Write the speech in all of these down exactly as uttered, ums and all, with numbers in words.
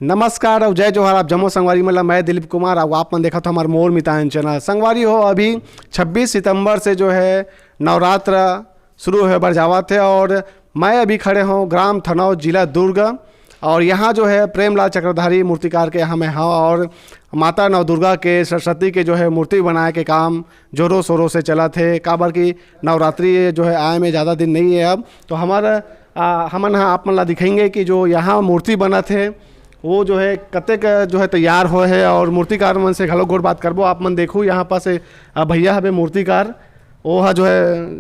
नमस्कार अउ जय जोहार, आप जम्मो संगवारी मन ला। मैं दिलीप कुमार, अउ आप मन देखत हो हमर मोर मितान चैनल। संगवारी हो, अभी छब्बीस सितंबर से जो है नवरात्र शुरू होए बर जावत है और मैं अभी खड़े हों ग्राम थनौद, जिला दुर्ग। और यहाँ जो है प्रेमलाल चक्रधारी मूर्तिकार के यहाँ मैं हौं और माता नवदुर्गा के, सरस्वती के जो है मूर्ति बनाए के काम जोरों शोरों से चलत हे, काबर कि नवरात्रि जो है आए में ज़्यादा दिन नहीं है अब। तो हमर, आ, हमन ह आप मन ला दिखाएंगे कि जो यहाँ मूर्ति बनत हे, वो जो है कतेक जो है तैयार होए हे और मूर्तिकार मन से घलो गोठ बात करबो। आप मन देखू, यहाँ पास, आ, भैया हवे मूर्तिकार, वो ह जो है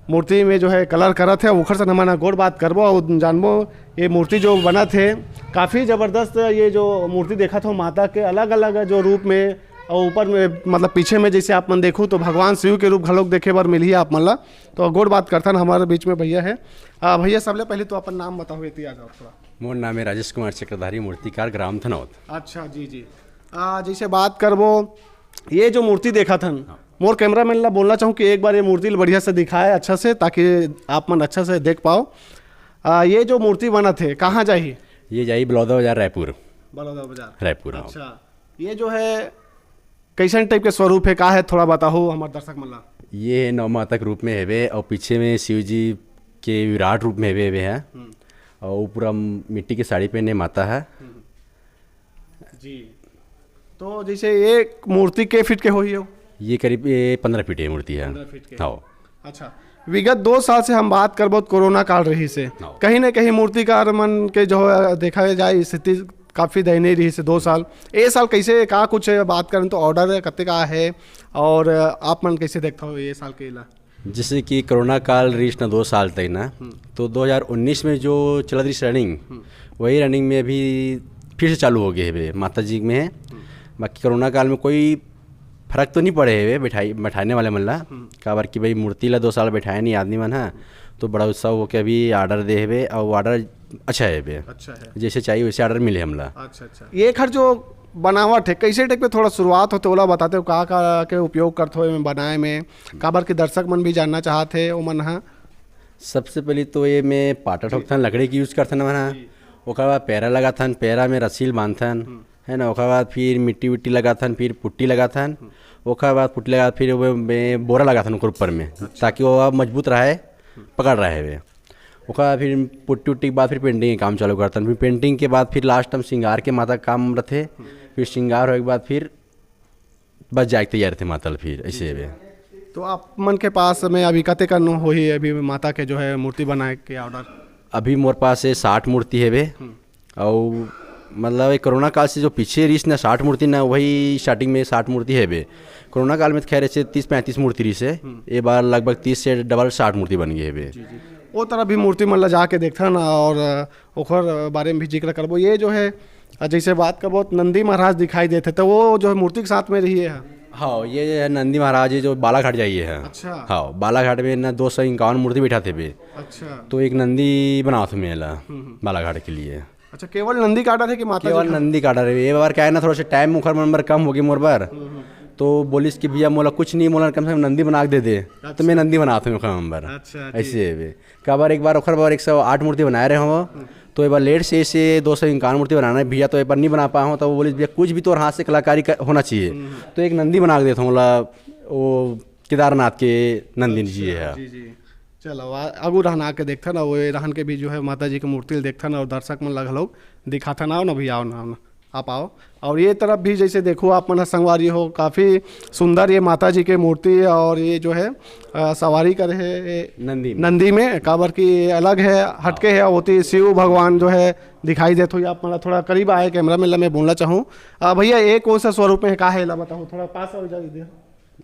मूर्ति में जो है कलर करत हे, ओखर से हमन ह गोठ बात करबो और जानबो ये मूर्ति जो बनत हे, काफ़ी ज़बरदस्त। ये जो मूर्ति देखत हो माता के, अलग-अलग जो रूप में और ऊपर में, मतलब पीछे में जैसे आप मन देखू तो भगवान शिव के रूप घलोक देखे बर मिलही आप मन ला। तो गोठ बात करथन, हमारे बीच में भैया है। आ, भैया, सबले पहले तो अपन नाम बताओ, एती आ जाओ थोड़ा। मोर नाम है राजेश कुमार चक्रधारी, मूर्तिकार, ग्राम थनौद। अच्छा जी, जी। आ, जैसे बात करबो, ये जो मूर्ति देखत हन, हाँ। मोर कैमरामैन ला बोलना चाहूँ कि एक बार ये मूर्ति ला बढ़िया से दिखाए, अच्छा से, ताकि आप मन अच्छा से देख पाओ। आ, ये जो मूर्ति बनत हे, कहाँ जाही? ये जाही बलौदा बाजार, रायपुर। बलौदा बाजार। रायपुर, हाँ। अच्छा, ये जो है कैसन टाइप के स्वरूप है, का है, थोड़ा बताओ हमारे दर्शक मन ला। ये है नौ माता के रूप में हेवे और पीछे में शिव जी के विराट रूप में हेवे, हेवे है। हम्म। और वो पूरा मिट्टी के साड़ी पहने माता है। हम्म। जी। तो जैसे ये मूर्ति के फीट के होही हो? ये करीब ये पन्द्रह फीट के मूर्ति है। पन्द्रह फीट के। हाँ। अच्छा, विगत दो साल से हम बात करबो तो कोरोना काल रहिस हे। हाँ। कहीं ना कहीं मूर्तिकार मन के जो है देखा जाए, स्थिति काफ़ी दयनीय रहिस हे दो साल। ए साल कैसे, का कुछ बात करन तो ऑर्डर कतेक आए हे और आप मन कैसे देखत हो ये साल के ला? जैसे कि कोरोना काल रहिस ना दो साल तक ना, हम्म। तो दो हज़ार उन्नीस में जो चलत रहिस रनिंग, हम्म। वही रनिंग में अभी फिर से चालू हो गए हे, माता जी में है। हम्म। बाकी कोरोना काल में कोई फर्क तो नहीं पड़े हे बैठाई, बैठाने वाले मन ला। हम्म। काबर कि भाई, मूर्ति ला दो साल बैठाए नहीं आदमी मन ह, तो बड़ा उत्साह होके अभी ऑर्डर दे हेबे और ऑर्डर अच्छा हेबे। अच्छा है। जैसे चाहिए वैसे ऑर्डर मिले हमला। अच्छा, अच्छा। ये घर जो बनावट है, कैसे टाइप के थोड़ा शुरुआत होते, ओला बताते हो, का का के उपयोग करते हो एमे बनाए में, काबर के दर्शक मन भी जानना चाहत हे ओमन ह। सबसे पहले तो ये में पाटा ठोकथन, लकड़ी के यूज़ करथन हमन ह। जी। ओकर बाद पैरा लगाथन, पैरा में रस्सी ल बांधथन, हम्म। है ना। ओकर बाद फिर मिट्टी विट्टी लगाथन, फिर पुट्टी लगाथन। हम्म। ओकर बाद पुट्टी लगा, फिर वो में बोरा लगाथन ओकर ऊपर में, अच्छा। ताकि वो अब मजबूत रहे, हम्म। पकड़ रहे वे। ओकर बाद फिर पुट्टी उट्टी के बाद फिर पेंटिंग के काम चालू करथन। फिर पेंटिंग के बाद फिर लास्ट में श्रृंगार के माता के काम रथे। हम्म। फिर श्रृंगार होए के बाद फिर बस जाए के तैयार रथे माता ल, फिर ऐसे हेवे। तो आप मन के पास में अभी कतेकन होही अभी माता के जो है मूर्ति बनाए के ऑर्डर? अभी मोर पास ये साठ मूर्ति हेवे। हम्म। अउ मतलब ये कोरोना काल से जो पीछे रहिस ना साठ मूर्ति ना, वही स्टार्टिंग में साठ मूर्ति हेवे। कोरोना काल में तो खैर ऐसे तीस पैंतीस मूर्ति रहिस हे। हम्म। ये बार लगभग तीस से डबल साठ मूर्ति बन गए हेवे। जी, जी। वो तरफ भी मूर्ति मन ला जाके देखथन और ओखर बारे में भी जिक्र करबो। ये जो है, जैसे बात करबो, नंदी महाराज दिखाई देथे, तो वो जो है मूर्ति के साथ में रहिए है। हाँ, ये जो है नंदी महाराज, ये जो बालाघाट जाइए है। अच्छा। हाँ, बालाघाट में ना दो सौ इक्यावन मूर्ति बैठा थे बे। अच्छा। तो एक नंदी बनावत हूँ मैं ला, हम्म, हम्म। बालाघाट के लिए। अच्छा, केवल नंदी का ऑर्डर है कि माता केवल जी का? नंदी का ऑर्डर है। ये बार क्या है ना, थोड़ा सा टाइम उखर मन बर कम हो गई मोर बर। हम्म, हम्म। तो बोलिस कि भैया, मोला कुछ नहीं, मोला कम से कम नंदी बना के दे दे। अच्छा। तो मैं नंदी बनावत हूँ ओखर मन बर। अच्छा, जी। ऐसे है बे। काबर एक बार ओखर बर एक सौ आठ मूर्ति बनाए रहे हो, हम्म। तो एक बार लेट से ऐसे दो सौ इक्यावन मूर्ति बनाना है भैया, तो एक बार नहीं बना पाए हो, तो वो बोलिस, "भैया, कुछ भी तोर हाथ से कलाकारी कर, होना चाहिए।" हम्म। तो एक नंदी बना के देता हूँ, मतलब, वो केदारनाथ के नंदिनी जी अच्छा, है। जी, जी। चलो, आ-, आगू रहन आके देखथन, और वो रहन के भी जो है माता जी के मूर्ति ल देखथन, और दर्शक मन ला घलो दिखाथन, आओ ना भैया, आओ ना, आओ ना। आप आओ। और ये तरफ भी जैसे देखो आप मन ह संगवारी हो, काफ़ी सुंदर ये माता जी के मूर्ति है और ये जो है, अ, सवारी करे है ये नंदी में। नंदी में, काबर की ये अलग है, हटके है, होती शिव भगवान जो है दिखाई देत हो। आप मन ला थोड़ा करीब आए कैमरा में, ला मैं बोलना चाहूँ, अ, भैया, ये कौन सा स्वरूप में है, का है, ला बताओ, थोड़ा पास हो जाइए।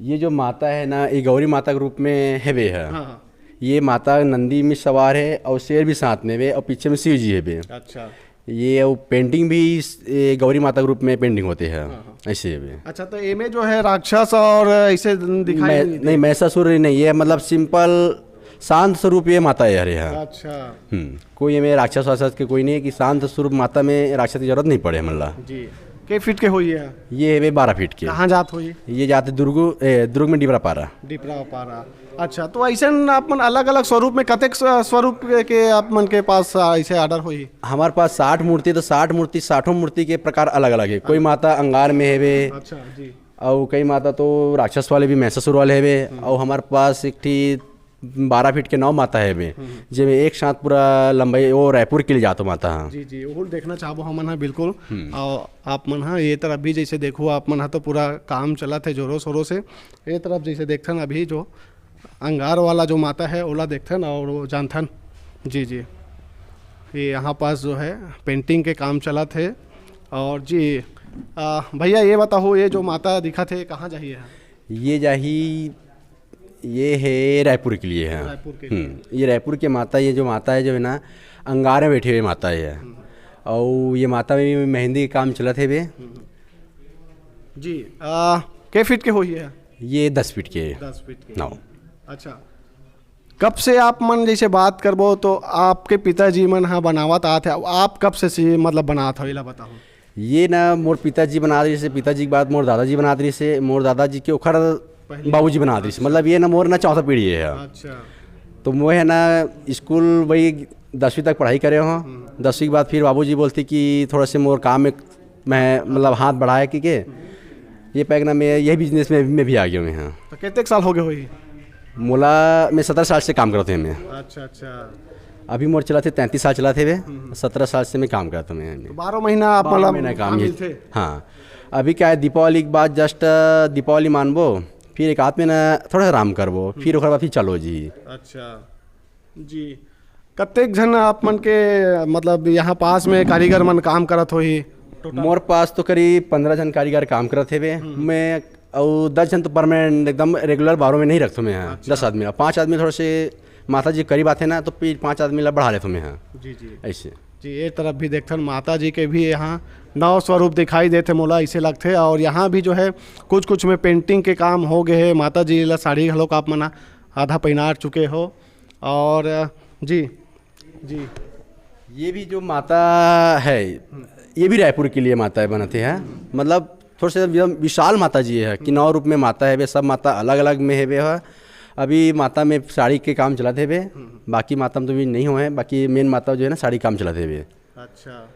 ये जो माता है ना, ये गौरी माता के रूप में हेवे है। हाँ, हाँ। ये माता नंदी में सवार है और शेर भी साथ में हेवे और पीछे में शिव जी हेवे। अच्छा। ये वो पेंटिंग भी इस, ये गौरी माता के रूप में पेंटिंग होते हैं, हाँ, हाँ। ऐसे हेवे। अच्छा, तो एमे जो है राक्षस और ऐसे दिखाई मैं-, नहीं दे? नहीं, महिषासुर नहीं, ये मतलब सिंपल शांत स्वरूप ये माता है, है। अच्छा। हम्म, कोई एमे राक्षस वाक्षस के कोई नहीं है कि शांत स्वरूप माता में राक्षस की जरूरत नहीं पड़े हमला। जी। के फीट के होही ये? ये हेबे बारह फीट के। कहाँ जात होही? ये जाते दुर्गु ए, दुर्ग में डिबरा पारा। डिबरा पारा। अच्छा, तो ऐसन आप मन अलग-अलग स्वरूप में कतेक स्व-, स्वरूप के, के आप मन के पास, आ, ऐसे ऑर्डर होही? हमारे पास साठ मूर्ति, तो साठ मूर्ति, साठों मूर्ति के प्रकार अलग-अलग है। कोई माता अंगार में हेबे, अच्छा, जी। अउ कई माता तो राक्षस वाले भी, महिषासुर वाले हेबे, अउ हमारे पास एक ठी बारह फीट के नौ माता हेबे, जेमे एक साथ पूरा लंबाई वो रायपुर के लिए जातो माता ह। जी, जी, ओहू ल देखना चाहबो हमन ह, बिल्कुल। हम्म। अउ आप मन ह ये तरफ भी जैसे देखो, आप मन ह तो पूरा काम चलत है जोरों शोरों से। ये तरफ जैसे देखथन, अभी जो अंगार वाला जो माता है, ओला देखथन और वो जानथन। जी, जी, ये यहाँ पास जो है पेंटिंग के काम चलत है। और जी, आ, भैया ये बताओ, ये जो माता दिखत है, कहाँ जाही है? ये जाही, ये है रायपुर के लिए है। रायपुर के लिए। हम्म, ये रायपुर के माता, ये जो माता है, जो है ना, अंगार में बैठे हुए माता है। हम्म। और ये माता में भी मेहंदी के काम चलत है बे। हम्म। जी, आ, के फीट के होही है? ये दस फीट के है। दस फीट के। नौ। अच्छा, कब से आप मन जैसे बात करबो तो आपके पिताजी मन ह बनावत आत है, अब आप कब से, से मतलब बनात हो, एला बताओ। ये ना मोर पिताजी बनात रहिस हे, पिताजी के बाद मोर दादाजी बनात रहिस हे, मोर दादाजी के ओखर पहले। बाबूजी बनात रहिस हे। अच्छा। मतलब ये ना मोर ना चौथा पीढ़ी है। अच्छा। तो मैं है ना स्कूल वही दसवीं तक पढ़ाई करे हो। हम्म। दसवीं के बाद फिर बाबूजी बोलते कि थोड़ा से मोर काम में मैं मतलब हाथ बढ़ाए कि के ये पैक ना मैं यही बिजनेस में, में भी आ गया मैं। हाँ। तो कितने साल हो गए होही? मोला मैं सत्रह साल से काम करते हैं मैं। अच्छा, अच्छा। अभी मोर चला थे तैंतीस साल चला थे बे। हम्म। सत्रह साल से मैं काम करता हूँ मैं। तो बारह महीना आप बारह मतलब महीना काम काम ये मिलथे? हाँ। अभी क्या है, दीपावली के बाद जस्ट दीपावली मानबो, फिर एक आध महीना थोड़ा सा आराम करबो, फिर ओकर बाद फिर चलो जी। अच्छा जी। कतेक झन आप मन के मतलब यहाँ पास में कारीगर मन काम करत होही? टोटल? मोर पास तो करीब पंद्रह झन कारीगर काम करत हेबे। हम्म। मैं अउ दस झन तो परमानेंट एकदम रेगुलर बारह में नहीं रखथो मैं यहाँ। अच्छा। दस आदमी ला, पाँच आदमी थोड़ा से माता जी करीब आथे ना, तो फिर पाँच आदमी ला बढ़ा लेथो मैं यहाँ। जी, जी। ऐसे। जी, ये तरफ भी देखथन, माता जी के भी यहाँ नौ स्वरूप दिखाई देथे मोला, ऐसे लगथे। और यहाँ भी जो है कुछ कुछ में पेंटिंग के काम हो गए है। माता जी ला साड़ी घलोक आप मन आधा पहिनार चुके हो। और जी, जी। ये भी जो माता है, ये भी रायपुर के लिए माता है बनाते हैं। मतलब थोड़ा सा एकदम विशाल माता जी है कि नौ रूप में माता है बे, सब माता अलग अलग में है बे। अभी माता में साड़ी के काम चलत है बे, बाकी माता में तो भी नहीं हुए हैं, बाकी मेन माता जो है ना साड़ी काम चलत है बे। अच्छा,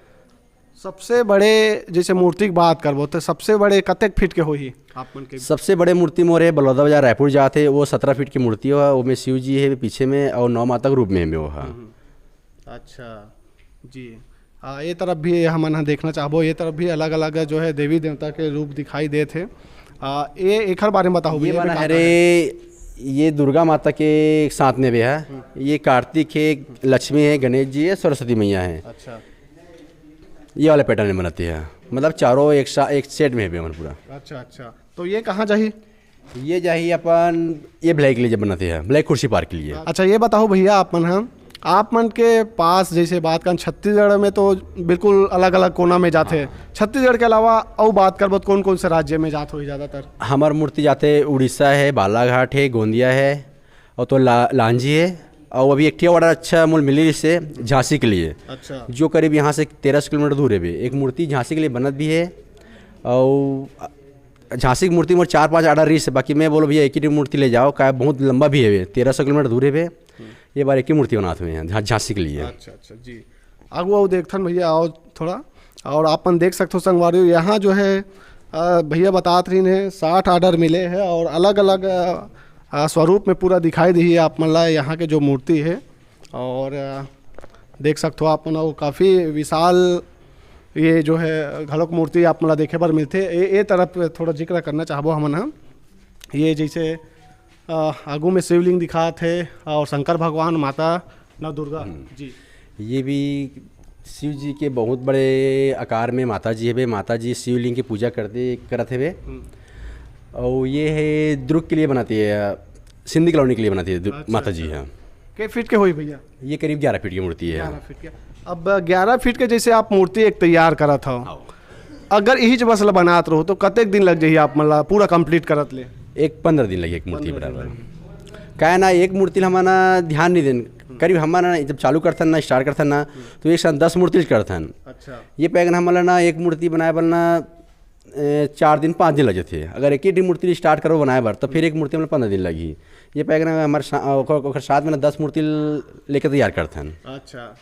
सबसे बड़े जैसे मूर्ति की बात करबो तो सबसे बड़े कतेक फीट के होही आप मन के? सबसे बड़े मूर्ति मोरे बलौदा बाजार रायपुर जात है, वो सत्रह फीट की मूर्ति हो, वो में शिव जी है पीछे में और नौ माता के रूप में है वो है। हम्म। अच्छा जी। आ, ये तरफ भी हमन ह देखना चाहबो, ये तरफ भी अलग अलग जो है देवी देवता के रूप दिखाई देत हे। आ, ये एखर बारे में बताओ ये भैया, वाला का है का रे, ये दुर्गा माता के साथ में भी है। हम्म। ये कार्तिक है, लक्ष्मी है, गणेश जी है, सरस्वती मैया है। अच्छा। ये वाले पैटर्न में बनाती है, मतलब चारों एक सा एक सेट में है हमन पूरा। अच्छा, अच्छा। तो ये कहाँ जाही? ये जाही अपन ये ब्लैक के लिए जब बनाते हैं, ब्लैक कुर्सी पार्क के लिए। अच्छा, ये बताओ भैया, आप मन ह, आप मन के पास जैसे बात करन, छत्तीसगढ़ में तो बिल्कुल अलग-अलग कोना में जाथे। हाँ। छत्तीसगढ़ के अलावा अउ बात करबो तो कौन-कौन से राज्य में जात होही ज़्यादातर? हमार मूर्ति जाते उड़ीसा है, बालाघाट है, गोंदिया है, और तो ला-, लांजी है, और अभी एक ठे order अच्छा मोल मिली से झांसी के लिए, अच्छा। जो करीब यहाँ से तेरह सौ किलोमीटर दूर है भी। एक मूर्ति झांसी के लिए बनत भी है, और झांसी की मूर्ति मोर चार पांच order रहिस हे, बाकी मैं बोलो भैया एक ही मूर्ति ले जाओ, का बहुत लंबा भी है, तेरह सौ किलोमीटर दूर है बे। ये बार एक ही मूर्ति बनात हुए हैं झा-, झांसी के लिए। अच्छा, अच्छा, जी। आगू आओ देखथन भैया, आओ थोड़ा। और आप मन देख सकते हो संगवारियों, यहाँ जो है, अ, भैया बतात रही ने साठ order मिले हैं और अलग-अलग, अ, अ, स्वरूप में पूरा दिखाई दी है आप मन ला यहाँ के जो मूर्ति है। और, अ, देख सकते हो आप मन, वो काफ़ी विशाल ये जो है घलोक मूर्ति आप मन ला देखे बर मिलथे। ए, ए तरफ थोड़ा जिक्र करना चाहबो हमन ह। ये जैसे, अ, आगू में शिवलिंग दिखात हे और शंकर भगवान, माता नव दुर्गा। हम्म। जी। ये भी शिव जी के बहुत बड़े आकार में माता जी हवे। माता जी शिवलिंग की पूजा करते, करत हवे। हम्म। और ये है दुर्ग के लिए बनाती है, सिंधी कॉलोनी के लिए बनाती है दु-, अच्छा, माता जी अच्छा। हैं। के फीट के होही भैया? ये करीब ग्यारह फीट की मूर्ति है। ग्यारह फीट के। अब ग्यारह फीट के जैसे आप मूर्ति एक तैयार करत हो, हाँ। अगर इही च बस ला बनात रहो तो कतेक दिन लग जाही आप मन ला पूरा complete करत ले? एक पंद्रह दिन लगे एक मूर्ति पंद्रह दिन बनाए बर। लगे। काहे ना, एक मूर्ति ला हमन ना ध्यान नहीं देन। करीब हमन ना जब चालू करथन ना, start करथन ना, तो एक साथ दस मूर्ति करथन। अच्छा। ये पैगन हमन ला ना एक मूर्ति बनाए बर ना ए, चार दिन, पाँच दिन लग जाथे। अगर एक ही दिन मूर्ति स्टार्ट करबो बनाए बर, तो फिर एक मूर्ति में पंद्रह दिन लगही। ये पैक ना हमारे सा-, ओकर, ओकर साथ में ना दस मूर्ति लेके तैयार करथन। अच्छा।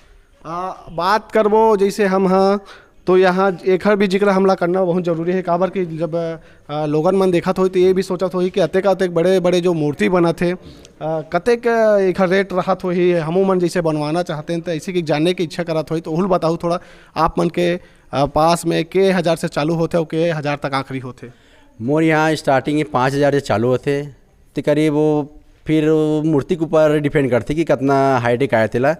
आ, बात करबो जैसे हम ह, तो यहाँ एखर भी जिक्र हमला करना बहुत जरूरी है, काबर कि जब, आ, लोगन मन देखत होही, तो ये भी सोचत होही कि अतेक, अतेक बड़े, बड़े जो मूर्ति बनत हे, आ, कतेक एखर रेट रहत होही, हमू मन जैसे बनवाना चाहते हैं, तो ऐसे कि जाने की इच्छा करत होही, तो उहुल बताहू थोड़ा, आप मन के, आ, पास में के हजार से चालू होथे और के हजार तक आखिरी होथे? मोर यहाँ स्टार्टिंग ही पाँच हजार से चालू होथे, ते करीब वो फिर वो मूर्ति के ऊपर डिपेंड करथे कि कितना हाइट एक आए तेला।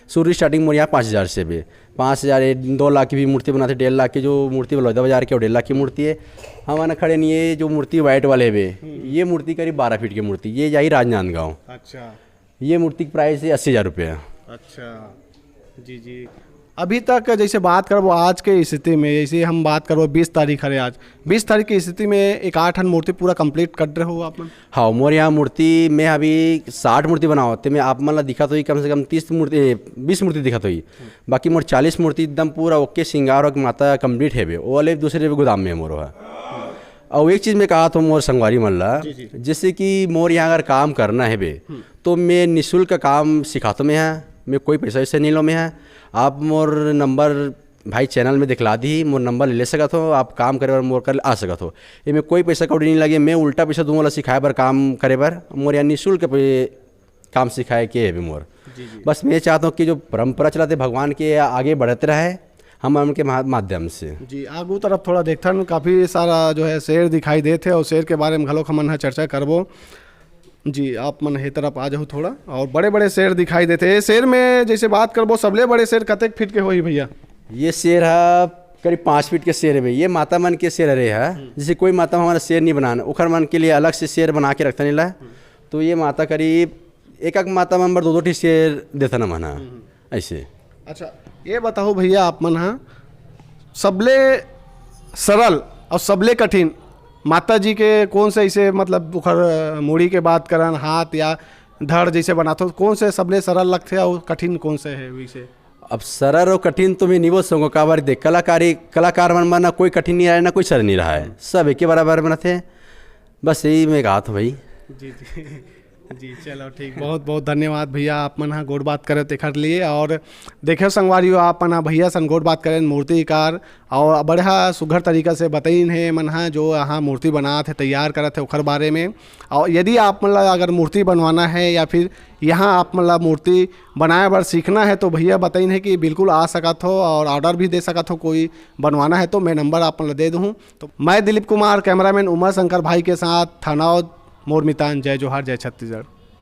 शुरू स्टार्टिंग मोर यहाँ पाँच हजार से बे, पाँच हजार, ये दो लाख की भी मूर्ति बनाथे, डेढ़ लाख की जो मूर्ति बलौदा बाजार के, वो डेढ़ लाख की मूर्ति है। हमन खड़े नहीं, ये जो मूर्ति वाइट वाले बे, ये मूर्ति करीब बारह फीट की मूर्ति, ये जाही राजनांदगांव। अच्छा। ये मूर्ति की प्राइस है अस्सी हजार रुपया। अच्छा, जी, जी। अभी तक जैसे बात करबो आज के स्थिति में, जैसे हम बात करबो बीस तारीख हरे आज, बीस तारीख की स्थिति में एक आठ ठन मूर्ति पूरा कंप्लीट कर रहे हो आप मन? हाँ, मोर यहाँ मूर्ति, मैं अभी साठ मूर्ति बनावत, ते में आप मन ला दिखत होही कम से कम तीस मूर्ति, ए, बीस मूर्ति दिखत होही। बाकी मोर चालीस मूर्ति एकदम पूरा ओके श्रृंगार होके माता कंप्लीट हेबे, वो वाले दूसरे गोदाम में हे मोर हा। अउ एक चीज मैं कहत हूँ मोर संगवारी मन ला, जी, जी। जैसे कि मोर यहाँ अगर काम करना हेबे, तो मैं निःशुल्क काम सिखाथों मैं यहाँ, मैं कोई पैसा वैसा नहीं लो मैं यहाँ। आप मोर नंबर भाई चैनल में दिखला दी, मोर नंबर ले सकत हो, आप काम करे बर मोर कर आ सकत हो। एमे कोई पैसा कौड़ी नहीं लगे, मैं उल्टा पैसा दूँ वाला सिखाए बर, काम करे बर। मोर यहाँ निःशुल्क पे काम सिखाए के हे मोर। जी, जी। बस मैं चाहता हूँ कि जो परंपरा चलत हे भगवान के आगे बढ़त रहे हम उनके मा-, माध्यम से। जी, आगू तरफ थोड़ा देखथन, काफ़ी सारा जो है शेर दिखाई देत हे और शेर के बारे में घलोक हमन ह चर्चा करबो। जी, आप मन हे तरफ आ जाहू थोड़ा, और बड़े-बड़े शेर दिखाई देथे। ये शेर में जैसे बात करबो, सबले बड़े शेर कतेक फीट के होही भैया? ये शेर ह करीब पाँच फीट के शेर हे भैया। ये माता मन के शेर हरे ह। हम्म। जैसे कोई माता हमारा शेर नहीं बनाना, ओखर मन के लिए अलग से शेर बना के रखथन एला। हम्म। तो ये माता करीब एक, एक माता मन बर दो, दो ठी शेर देथन हमन ह। हम्म। ऐसे। अच्छा, ये बताओ भैया, आप मन ह सबले सरल और सबले कठिन माता जी के कौन से ऐसे, मतलब, ओखर, अ, मुड़ी के बात करन, हाथ या धड़ जैसे बनाथो, कौन से सबले सरल लगथे और कठिन कौन से है वैसे? अब सरल और कठिन तो मैं नहीं बोल सकूँ, काबर देख, कलाकारी, कलाकार मन बर ना कोई कठिन नहीं रहे, ना कोई सरल नहीं रहा है, सब एक ही बराबर बनाथे। बस यही मैं कहा था भाई। जी, जी। जी, चलो ठीक, बहुत बहुत धन्यवाद भैया, आप मन ह गोठ बात करे तेखर लिए। और देखे संगवारी हो, आप मन ह भैया सन गोठ बात करें, मूर्तिकार, और बढ़िया सुघर तरीका से बताइन हे मन ह, जो यहाँ मूर्ति बनात हे, तैयार करत हे, ओखर बारे में। और यदि आप मन ला अगर मूर्ति बनवाना है या फिर यहाँ आप मन ला मूर्ति बनाए बर सीखना है, तो भैया बताइन हे कि बिल्कुल आ सकत हो और ऑर्डर भी दे सकत हो, कोई बनवाना है तो मैं नंबर आप मन ला दे दूँ। तो मैं दिलीप कुमार, कैमरामैन उमा शंकर भाई के साथ, थनौद, मोर मितान। जय जोहार, जय छत्तीसगढ़।